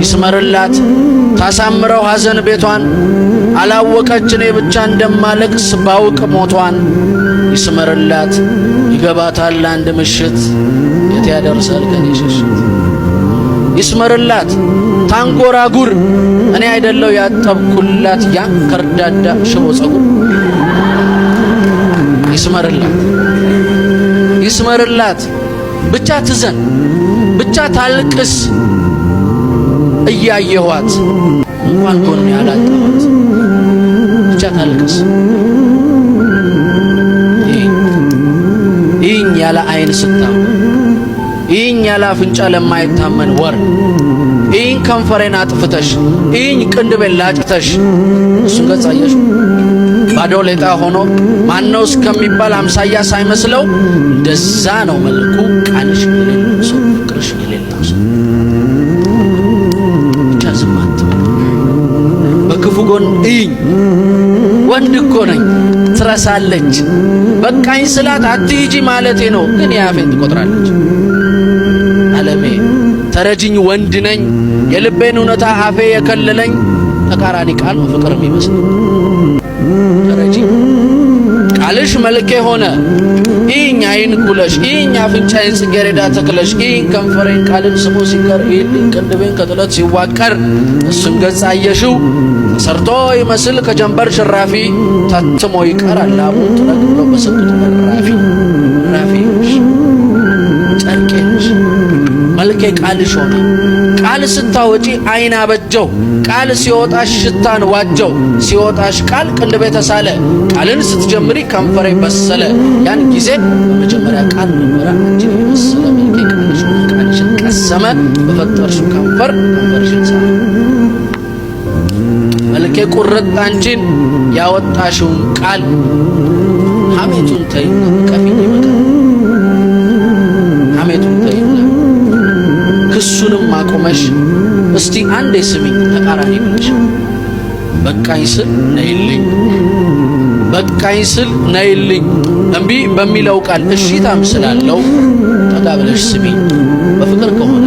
ይስመርላት ታሳምረው ሐዘን ቤቷን፣ አላወቀች እኔ ብቻ እንደማለቅስ ባውቅ ሞቷን። ይስመርላት ይገባታል አንድ ምሽት የት ያደርሳል ከኔ ሽሽት። ይስመርላት ታንጎራጉር እኔ አይደለው ያጠብኩላት ያን ከርዳዳ ሽቦ ጸጉር። ይስመርላት ይስመርላት ብቻ ትዘን ብቻ ታልቅስ እያየኋት እንኳን ጎን ያላጣኋት ብቻ ታልቅስ። ይህኝ ያለ አይን ስታም፣ ይህኝ ያለ አፍንጫ ለማይታመን ወር፣ ይህኝ ከንፈሬን አጥፍተሽ፣ ይህኝ ቅንድቤን ላጭተሽ፣ እሱን ገጽ አየሽ ባዶ ሌጣ ሆኖ ማነው እስከሚባል አምሳያ ሳይመስለው እንደዛ ነው መልኩ ቃልሽ የሌለው ሰው፣ ፍቅርሽ የሌለው ሰው። ብቻ ዝም አትበል። በክፉ ጎን እይኝ፣ ወንድ እኮ ነኝ። ትረሳለች። በቃኝ ስላት አትሂጂ ማለቴ ነው፣ ግን የአፌን ትቆጥራለች። አለሜ ተረጅኝ፣ ወንድ ነኝ። የልቤን እውነታ አፌ የከለለኝ ተቃራኒ ቃል ነው ፍቅር የሚመስል። ተረጅኝ፣ ቃልሽ መልኬ ሆነ። ይህኝ አይን ኩለሽ፣ ይህኝ አፍንጫዬን ጽጌረዳ ተክለሽ፣ ይህኝ ከንፈሬን ቃልን ስሞ ሲቀር፣ ይህልኝ ቅንድቤን ከጥለት ሲዋቀር፣ እሱን ገጽ አየሽው ተሰርቶ ይመስል ከጀንበር ሽራፊ ታትሞ ይቀራል ላቡን ጥረግ ብሎ በሰጡት እራፊ። እራፊ ጨርቄ ነሽ፣ መልኬ ቃልሽ ሆነ። ቃል ስታወጪ አይን አበጀው፣ ቃል ሲወጣሽ ሽታን ዋጀው። ሲወጣሽ ቃል ቅንድቤ ተሳለ፣ ቃልን ስትጀምሪ ከንፈሬ በሰለ። ያን ጊዜ በመጀመሪያ ቃል ነበረ አንቺን የመሰለ። መልኬ ቃልሽ ሆነ፣ ቃልሽን ቀሰመ፣ በፈጠርሽው ከንፈር ከንፈርሽን ሳመ። መልኬ ቁርጥ አንቺን ያወጣሽውን ቃል ሐሜቱን ተይና ቀፊኝ ይበቃል። ሐሜቱን ተይና ክሱንም አቁመሽ እስቲ አንዴ ስሚኝ ተቃራኒ ብለሽ። በቃኝ ስል ነይልኝ፣ በቃኝ ስል ነይልኝ፣ እምቢ በሚለው ቃል እሺታም ስላለው ጠጋ ብለሽ ስሚኝ። በፍቅር ከሆነ